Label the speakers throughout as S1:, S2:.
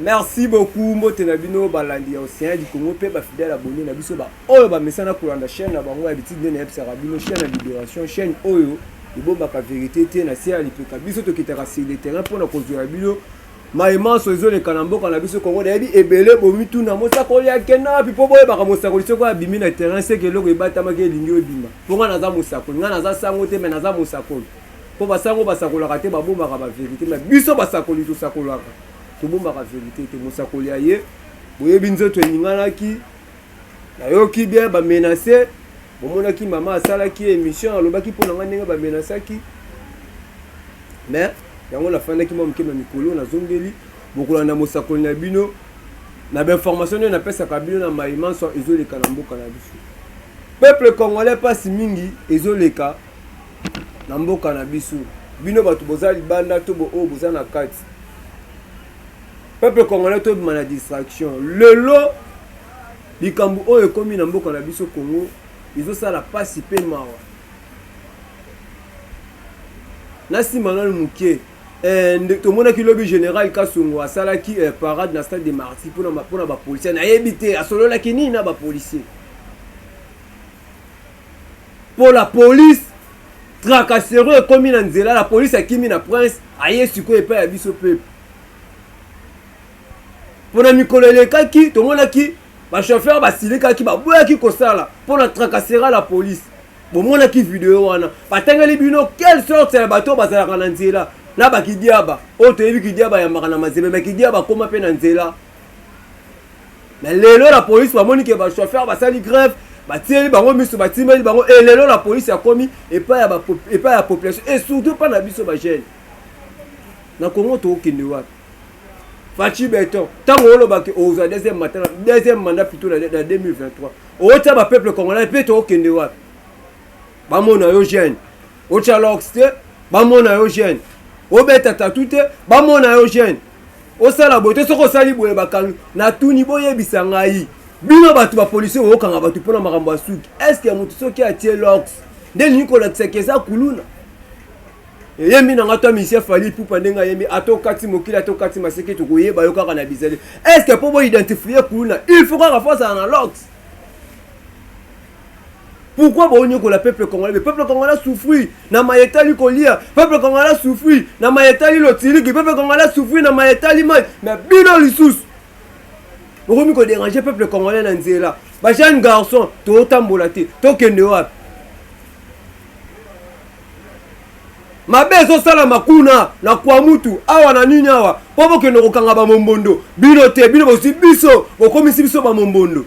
S1: Merci beaucoup mbote na bino balandi ya Océan du Congo pe ba fidèles abonnés na biso ba oyo ba mesana kolanda chaîne na bango ya bitide nde nayebisaka bino chaîne ya libération chaîne oyo ebombaka vérité te na se ya lipeka biso tokitaka sur le terrain mpona kozwela bino maye manso ezoleka na mboka na biso Congo. Nayebi ebele bomituna mosakoli akenda wapi mpo boyebaka mosakoli soki abimi na terrain seke eloko ebatamaki elingi ebima mpo ngai naza mosakoli, ngai naza sango te me naza mosakoli mpo basango basakolaka te, babombaka ba verite me biso basakoli tosakolaka, tobombaka verite te. Mosakoli aye, boyebi nzoto eninganaki, nayoki bien bamenase, bomonaki mama asalaki émission alobaki mpo na ngai ndenge bamenasaki mais yango nafandaki mwa moke na mikolo nazongeli bokolanda mosakoli na bino na bainformation nde napesaka bino na maye manso ezoleka na mboka na biso. Peuple congolais, mpasi mingi ezoleka na mboka na biso. Bino bato boza libanda to oyo boza na kati, peuple congolais, tobima na distraction. Lelo likambo oyo ekomi na mboka na biso Congo ezosala mpasi mpe mawa. Na nsima nanu moke tomonaki lobi général Kasongo asalaki parade na stade de Martyrs mpona bapolicier. Nayebi te asololaki nini na bapolicier mpo la police tracasserie ekomi na nzela. La police akimi na prince, aye sikoyo epai ya biso peuple. Mpona mikolo elekaki tomonaki bachauffeur basilikaki, baboyaki kosala mpona tracasserie la police. Bomonaki video wana, batangeli bino quelle sorte ya bato bazalaka na nzela na bakidiaba oyo toyebi. Kidiaba yambaka na mazembe, me kidiaba akóma mpe na nzela. Mais lelo la police bamoni ke bachauffeur basali grève, batieli bango miso, batimbeli bango. E lelo la police akomi epai ya population et surtout mpa na biso bajeune na Congo. Tokokende wapi? Fatshi Béton, ntango olobaki ozwa deuxième mandat, deuxième mandat plutôt na 2023, otia bapeuple congolais mpe tokokende wapi? Bamona yo jeune otya locks te, bamona yo jeune obeta tattoo te, bamona yo jeune osala boye te. Soki osali boye bakangi. Natuni, boyebisa ngai, bino bato bapolisier boyokanga bato mpona makambo ya suki, est-ce moto soki atie locks nde elingi kolakisaki eza kuluna? Eyembi na nga to monsieur Fally Ipupa ndenge ayembi, ata okati mokili, ata okati maseke, tokoyeba yo kaka na bizali. Est-ce mpo boidentifie kuluna, il faut kaka fo azala na locks? Pourquoi bonyokola peuple congolais? Le peuple congolais souffri na mayetali kolia, peuple congolais souffri na mayetali lotiliki, peuple congolais souffri na mayetali mai. Mais bino lisusu bokomi kodéranger peuple congolais na nzela. Bajeune garçon totambola te, tokende wapi? Mabe ezosalama kuna na Kwamutu awa na nini awa, mpo bokende kokanga bamombondo. Bino te, bino bozwi biso, bokomisi biso bamombondo.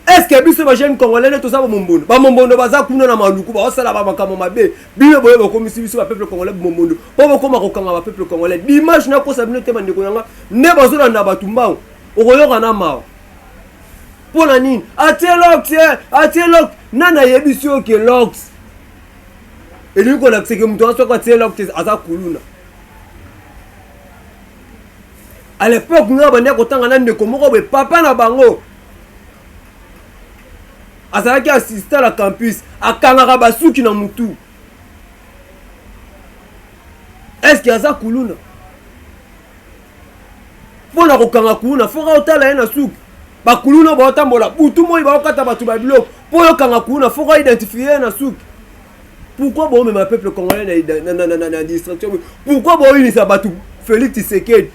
S1: Est-ce biso bajeune congolais nde toza bamombondo? Bamombondo baza kuna na Maluku, baosala bamakambo mabe. Bino boye bokomisi biso bapeuple congolais bomombondo mpo bokóma kokanga bapeuple congolais. Dimanche, nakosa bino te, bandeko na nga nde bazolanda bato mbango, okoyoka na mawa. Mpo na nini atie locks? Atie locks, nani ayebisi yo ke locks elingi kolakisa ke moto wana soki atie locks aza kuluna? À l'époque nga bandi kotanga na ndeko moko boye, papa na bango azalaki assistant na campus, akangaka basuki na mutu. Est-ce aza kuluna? Mpo na kokanga kuluna, foka otala ye na suki. Bakuluna baotambola butu moi, baokata bato babiloko. Mpo oyokanga kuluna, foka identifie ye na suki. Pourquoi boomema peuple congolais na distraction? Pourquoi boyinisa bato Félix Tshisekedi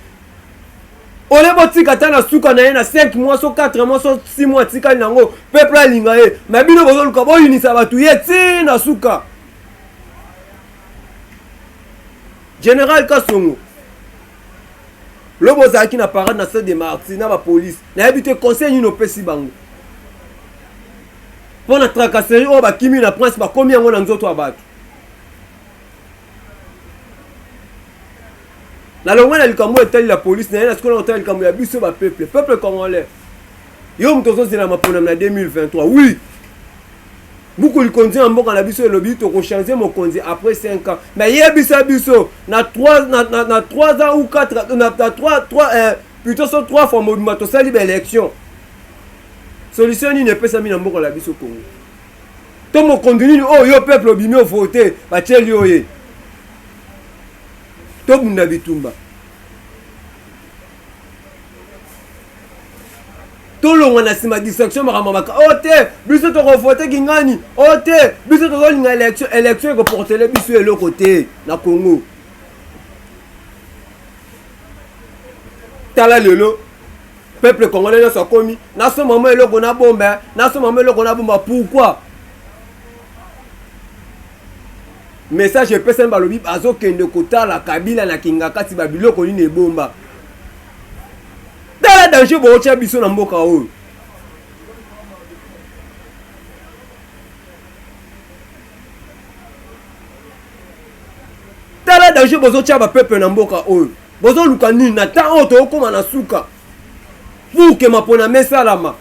S1: ole botika ata na suka na ye na 5 mois, so 4 mois, so 6 mois atikali nango, peuple alinga ye? Me bino bozoluka boyinisa bato ye ti na suka. Général Kasongo, lobi ozalaki na parade na stade de Martyrs na bapolice. Nayebi te conseil nini opesi bango mpo na tracasserie oyo bakimi na prince, bakomi yango na nzoto ya bato. Nalongwe na likambo oyo etali la police na ye, na sikoyo na kotala likambo ya biso bapeuple. Peuple congolais, yo moto ozozela maponami na 2023, oui, buku likonzi ya mboka na biso elobi tokochange mokonzi après 5 ans. Mais yebisa biso, na 3, na 3 ans ou 4, na 3, 3 plutôt so 3 fois mobima tosali baélection, solution nini epesami na mboka na biso Congo? To mokonzi nini oyo yo peuple obimi ovote, batieli yo ye? Tobunda bitumba. Tolongwa na nsima distraction makambo maka o oh, te biso tokovote kingani o oh, te biso tozolinga élection. Élection ekoportele biso eloko te na Congo. Tala lelo peuple congolais nyonso akomi nasomba mwa eloko na bomba, nasomba mwa eloko na bomba. Pourquoi? Message epesami, balobi bazokende kotala Kabila na Kingakati, babiloko nini ebomba. Tala danger bootya biso na mboka oyo. Tala danger bozotya bapeuple na mboka oyo. Bozoluka nini na temps oyo tokokóma na suka pour que mapona mesalama,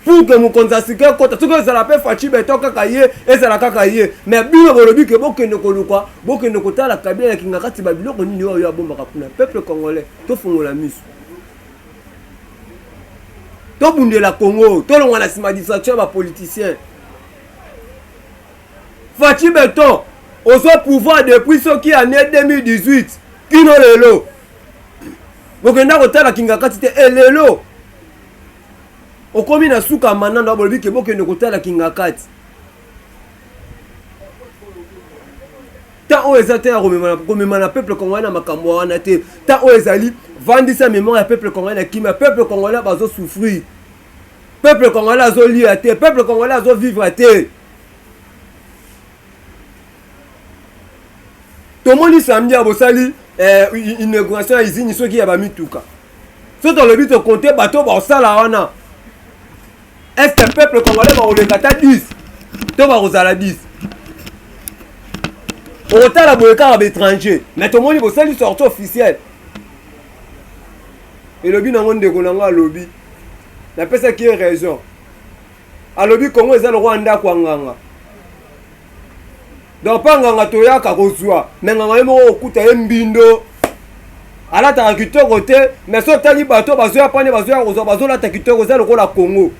S1: pour que mokonzi ya sika ekota? Soki ezala mpe Fatshi Béton kaka ye, ezala kaka ye. Mais bino bolobi ke bokende koluka, bokende kotala Kabila ya Kingakati, babiloko nini oyo abombaka kuna. Peuple congolais, tofungola miso, tobundela Congo, tolongwa na nsima distraction ya bapoliticien. Fatshi Béton ozwa pouvoir depuis soki année 2018 kino lelo, bokenda kotala Kingakati te. E lelo okomi na suka manando, bolobi ke bokende kotala Kingakati. Temps oyo eza te ya komema na peuple congolais na makambo wana te. Temps oyo ezali vandisa mémoire ya peuple congolais na kimia. Peuple congolais bazosouffrir, peuple congolais azolia te, peuple congolais azovivre te. Tomoni samedi ya bosali inauguration ya usine soki ya bamituka. So tolobi tokonte bato bakosala wana, est ce que peuple congolais bakoleka ata 10 to bakozala 10? Okotala boye kaka baétranger. Mais tomoni bosali sortie officielle, elobi nango ndeko nango, alobi napesaki ye raison. Alobi Kongo eza lokola ndako ya nganga. Donc mpa nganga toyaka kozwa, me nganga ye moko okuta ye mbindo, alataka kitoko te. Mais so otali bato bazoya pane, bazoya kozwa, bazolata kitoko. Eza lokola Congo.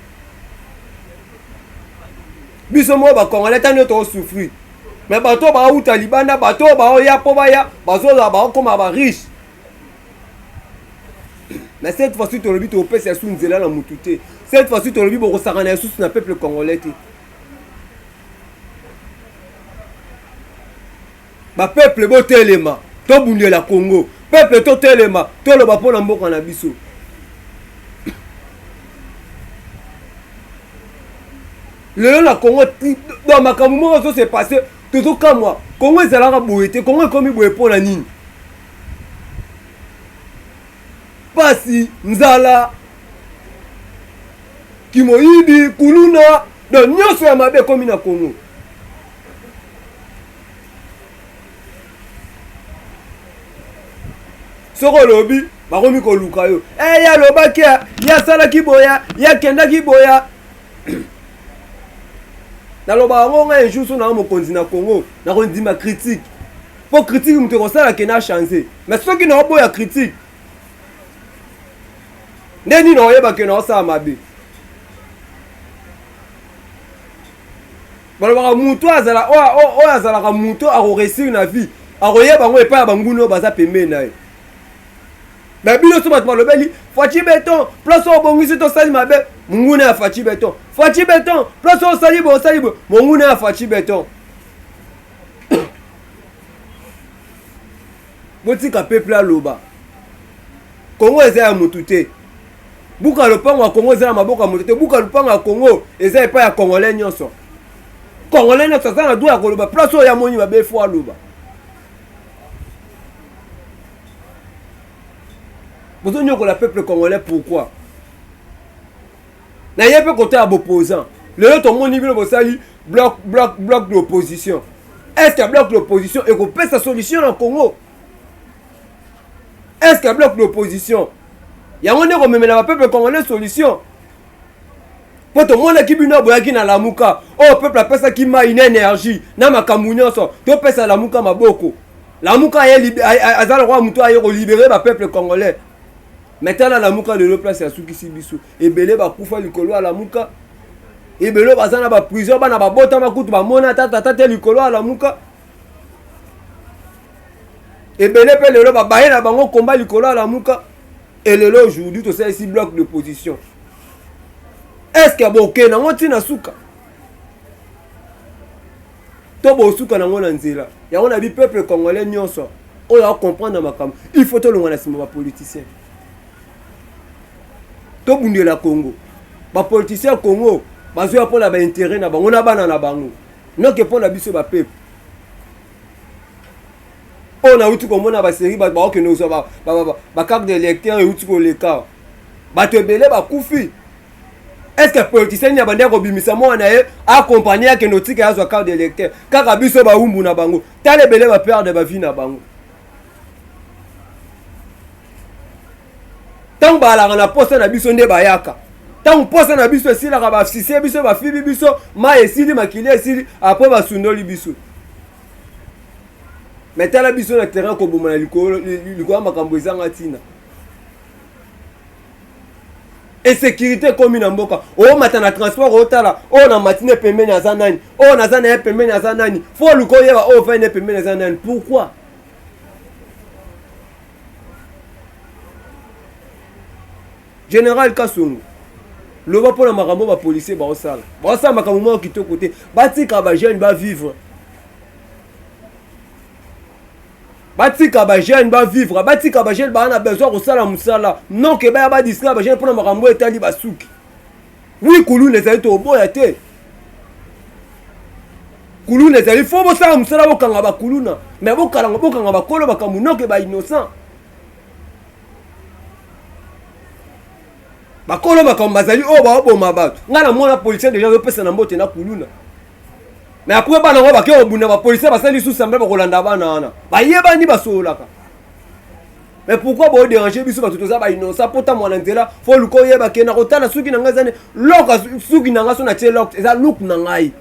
S1: Biso moko bacongolais tani oyo tokosouffrir, mais bato bauta libanda, bato oyo baoya mpo baya bazozala, baokóma bariche. Mais cette fois-ci tolobi tokopesa yasu nzela na mutu te. Cette fois-ci tolobi bokosakana lisusu na peuple congolais te. Bapeuple botelema, tobundela Congo. Peuple totelema, toloba mpo na mboka na biso. Lelo na Congo, donc makambo moko ezose passe, tozokamwa. Congo ezalaka boye te, Congo ekomi boye mpo na nini? Pasi, nzala, kimoyibi, kuluna, donc nyonso ya mabe ekomi na Congo. Soki olobi, bakomi koluka yo. E ye alobaki, ye asalaki boya, ye akendaki boya. Naloba yango ngai, un jour so naa mokonzi na Congo, nakondima critique, mpo critique moto ekosala ke na change. Mais soki naoboya critique, nde nini naoyeba ke naosala mabe? Balobaka moto azala oyo azalaka moto akoréussir na vie, akoyeba yango epai ya banguni oyo baza pembeni na ye. Mais bino so bato balobeli Fatshi Béton, place oyo obongisi, tosali mabe, monguna ya Fatshi Béton. Fatshi Béton, place oyo osali boye, osali boye, monguna ya Fatshi Béton. Botika peuple aloba. Kongo eza ya motu te. Buka lopango ya Kongo eza na maboko ya motu te. Buka lopango ya Kongo eza epai ya congolais nyonso. Congolais nyonso aza na droit ya koloba place oyo amoni mabe, fo aloba. Bozonyokola peuple congolais pourquoi? Na ye mpe kota ya baopposant, lelo tomoni bino bosali bloc de l'opposition. Est ce que bloc de l'opposition ekopesa solution na Congo? Est ce que bloc de l'opposition yango nde komemela bapeuple congolais solution? Mpo tomonaki bino aboyaki na Lamuka oyo peuple apesaki mai na énergie na makambo nyonso. Topesa Lamuka maboko. Lamuka aza lokola moto aye kolibérer bapeuple congolais. Mais tala Lamuka lelo place asukisi biso. Ebele bakufa likolo ya Lamuka, ebele baza na baprison, bana babotama kutu bamona ata tata te likolo ya Lamuka. Ebele mpe lelo babaye na bango komba likolo ya Lamuka. Et lelo aujourd'hui tosalisi bloc d'opposition. Est-ce que bokende yango ntina suka to bosuka nango na nzela yango? Na bi peuple congolais nyonso oyo acomprendre makambo, il faut tolongwa na nsima bapoliticien, tobundela Congo. Bapoliticien ya Congo bazoya mpona baintérêt na bango na bana na bango, noke mpona biso bapeuple. Oyo nauti komona basérie, bato baokende kozwa bacarte d'électeur, euti koleka, bato ebele bakufi. Est ce que politicien nini abandi akobimisa mwana na ye, accompagne, akende otika ye azwa carte d'électeur? Kaka biso bawumbu na bango. Tala ebele baperdre bavie na bango. Ntango balaka na posa na biso nde bayaka, ntango posa na biso esilaka, basucer biso, bafibi biso, mai esili, makili esili, après basundoli biso. Mais tala biso na terrain, koboma na likolo ya makambo ezanga ntina. Insécurité ekomi na mboka. Omata na transport, otala oyo na matine pembeni aza nani, oyo naza na ye pembeni aza nani. Faut oluka oyeba oyo fai ne pembeni aza nani. Pourquoi? Général Kasongo, loba mpona makambo bapolicier baosala. Baosala makambo moko kitoko te. Batika bajeune bavivre, batika bajeune bavivre, batika bajeune baa na besoin kosala mosala, noke baya badistraire bajeune mpona makambo etali basuki. Oui, kuluna ezali, toboya te. Kuluna ezali, faut bosala mosala, bokanga bakuluna, mais bokalanga, bokanga bakolo makambo, noke bainnocent. Bakolo makambo bazali oyo baoboma bato. Ngai namona policier déjà azopesa na mbote na kuluna, mais après bana yango bake kobunda, bapolicier basali sous-semblant bakolanda bana wana, bayebani, basololaka. Mais pourquoi bodéranger biso bato toza bainnocent? Mpo ta mwana nzela, faut luka oyeba ke na kotala suki na ngai eza locks. Suki na ngai so natie locks, eza look na ngai.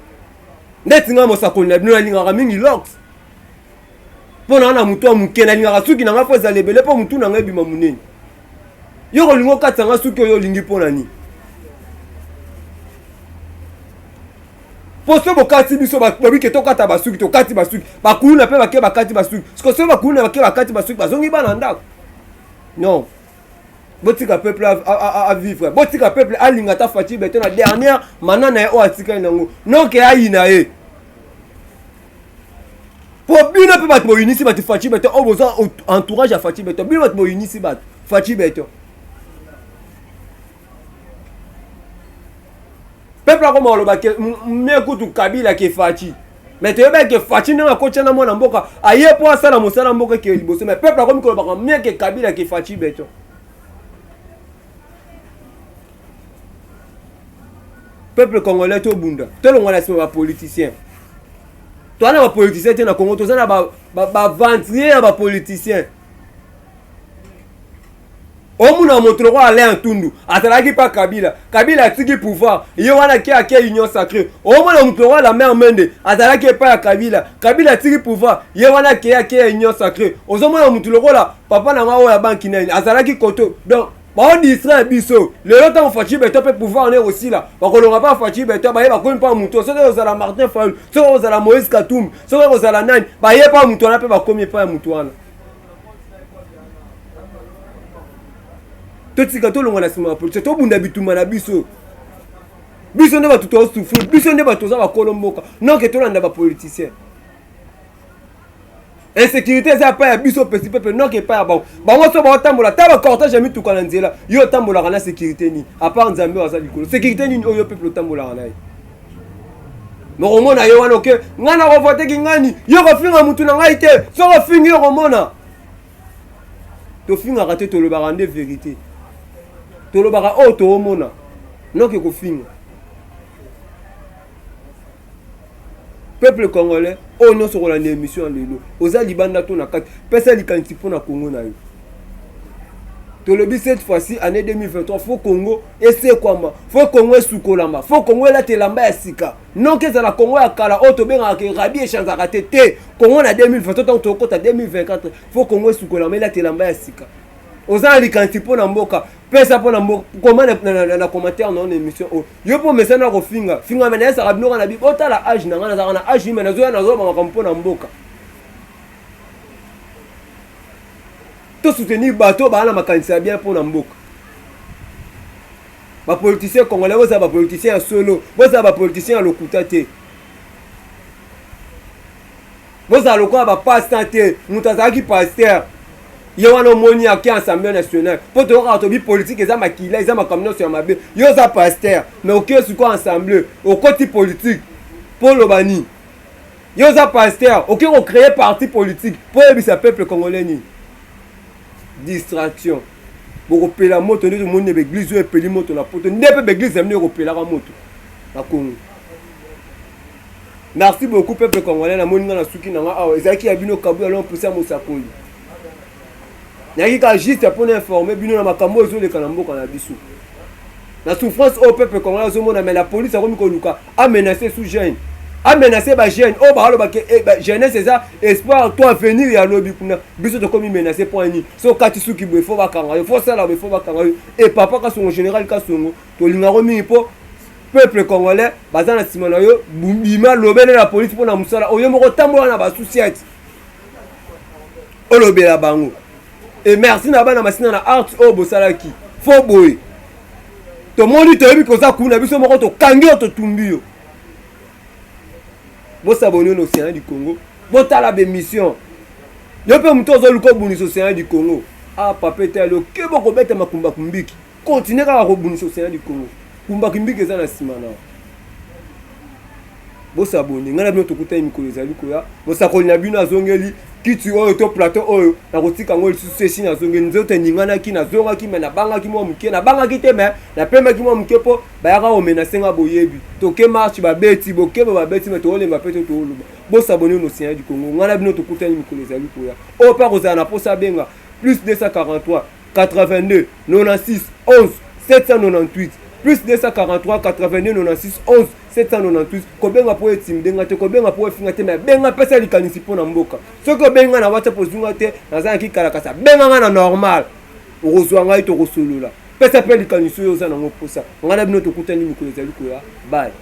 S1: Ndeti ngai mosakoli na bino, nalingaka mingi locks mpo na na motu ya moke. Nalingaka suki na ngai mpo ezala ebele, mpo motu na ngai ebima monene. Yo kolinga okatisa ngai suki oyo olingi mpo na nini? Mpo so bokati biso, babike tokata basuki, tokati basuki, bakuluna mpe bake bakati basuki. Siko so bakuluna bake bakati basuki, bazongi bana ndako. Non, botika peuple avivre, botika peuple alinga ata Fatshi Béton na dernière mana na ye oyo atikali nango, noke ayina ye. Mpo bino mpe bato boyinisi bato Fatshi Béton, oyo boza entourage ya Fatshi Béton, bino bato boyinisi bato Fatshi Béton. Peuple akoma koloba ke mie kutu Kabila ke Fatshi, mais toyebaki ke Fatshi ndenge akotya na mwana mboka, aye mpo asala mosala, mboka eke liboso. Mais peuple akomi kolobaka mie ke Kabila ke Fatshi Béton. Peuple congolais, tobunda, tolongwa na nsima bapoliticien. Toza na bapoliticien te na Congo, toza na baaventurier ya bapoliticien. Omona moto lokola Alain Ntundu, azalaki mpa Kabila, Kabila atiki pouvoir, ye wana ake ake Union sacrée. Omona moto lokola Lambert Mende, azalaki epai ya Kabila, Kabila atiki pouvoir, ye wana ake ake Union sacrée. Ozomona motu lokola papa na nga oyo ya banki nani, azalaki koto. Donc baodistraire biso. Lelo ntango Fatshi Béton mpe pouvoir ne ekosila, bakolonga mpa Fatshi Béton, baye bakomi mpa motu, soki ozala Martin Fayulu, soki ozala Moïse Katumbi, soki ozala nani, baye mpa motu wana mpe bakomi epai ya motu wana. Totika, tolonga na nsima ya politique, tobunda bitumba na biso. Biso nde bato tozosouffrir, biso nde bato toza bakolo mboka, noke tolanda bapoliticien. Insécurité eza epai ya biso pesi pepe, noke epai ya bango. Bango so baotambola ta bacortège ya mituka na nzela, yo otambolaka na sécurité nini? À part Nzambe oyo aza likolo, sécurité nini oyo peuple otambolaka na ye? Mokomona ye wana oke, ngai nakovoteki ngani, yo kofinga mutu na ngai te. Soki ofingi, yo komona. Tofingaka te, tolobaka nde vérité, tolobaka oyo toomona, noke kofinga. Peuple congolais oyo nyonso kolanda émission ya lelo, oza libanda to na kati, pesa likanisi mpo na Congo na yo. Tolobi cette fois-ci, année 2023, faut Congo esekwama, faut Congo esukolama, faut Congo elata elamba ya sika, noki ezala Congo ya kala oyo tobengaka ke rabi echangeaka te. Te, Congo na 2023, ntango tokota 2024, faut Congo esukolama, elata elamba ya sika. Oza na likanisi mpo na mboka, pesa mpo na mboka, koma na commentaire na na émission oyo. Yo mpo mesana kofinga finga, me nayesaka bino na bi botala age na ngai, nazalaka na age me nazoya, nazoba makambo mpo na mboka. Tosoutenir bato baa na makanisi ya bien mpo na mboka. Bapoliticien congolais, bozala bapoliticien ya solo, bozala bapoliticien ya lokuta te, bozala lokola bapasta te. Moto azalaki pasteur, ye wana omoni ake Assemblée nationale, mpo toyokaka tobi politike eza makila, eza makambo nyonso ya mabe. Yo oza pasteur, mais oke sikoyo assemblée, okoti politike mpo oloba nini? Yo oza pasteur, oke kocréer parti politique mpo oyebisa peuple congolais nini? Distraction. Bokopela moto nde tomoni baeglise oyo epeli moto na Poto, nde mpe baeglise na bino ekopelaka moto na Congo. Merci beaucoup, peuple congolais. Namoni nga na suki na nga awa, ezalaki ya bino Kabu ya Lompusa ya mosakoli. Nayaki kaka juste mpona informer bino na makambo oyo ezoleka na mboka na biso, na souffrance oyo peuple congolais azomona. Mais la police akomi koluka amenace sous jeune, amenace bajeune oyo bakaloba ke jeunesse eza espoir to avenir ya lobi kuna. Biso tokomi menace mpo nini? So okati suki boye, fo bakanga yo, fo sala boye, fo bakanga yo. E papa Kasongo, général Kasongo, tolingako mingi mpo peuple congolais baza na nsima na yo. Bima, lobele na polise mpo na mosala oyo moko tambola na basusiati, olobela bango. E merci na bana Masina na art oyo bosalaki. Fo boye tomoni, toyebi koza kuna, biso moko tokangi yo, totumbi yo. Bosaboni na Océan du Congo, botala bémission. Yo mpe moto ozoluka obundisa Océan du Congo, ah papa, etali oke, bokobeta makumba kumbiki. Continue kaka kobundisa Océan du Congo, kumba kimbiki eza na nsima na. Bosabone. Ngai na bino tokutani mikolo ezali koya. Mosakoli na bino azongeli kiti oyo to plateau oyo, nakotika yango lisusu esi nazongeli. Nzoto eninganaki, nazongaki, me nabangaki mwa moke, nabangaki te, me napemaki mwa moke mpo bayaka komenacer nga. Boyebi, toke marche, babeti bokeba, babeti, me toolemba mpe to tooloba. Bosabone na Océan du Congo. Ngai na bino tokutani mikolo ezali koya. Oyo mpe akozala na mposa abenga plus 243 82 96 11 798, plus 243 82 96 11 798. Kobenga mpo etimidenga nga te, kobenga mpo efinga te, me benga, pesa likanisi mpo na mboka. Soki obenga na WhatsApp, ozunga te, naza na kikalakasa. Benga nga na normal, okozwa ngai, tokosolola. Pesa mpe likanisi oyo oza nango mposa. Ngai na bino tokutani mikolo ezali koya. Bye.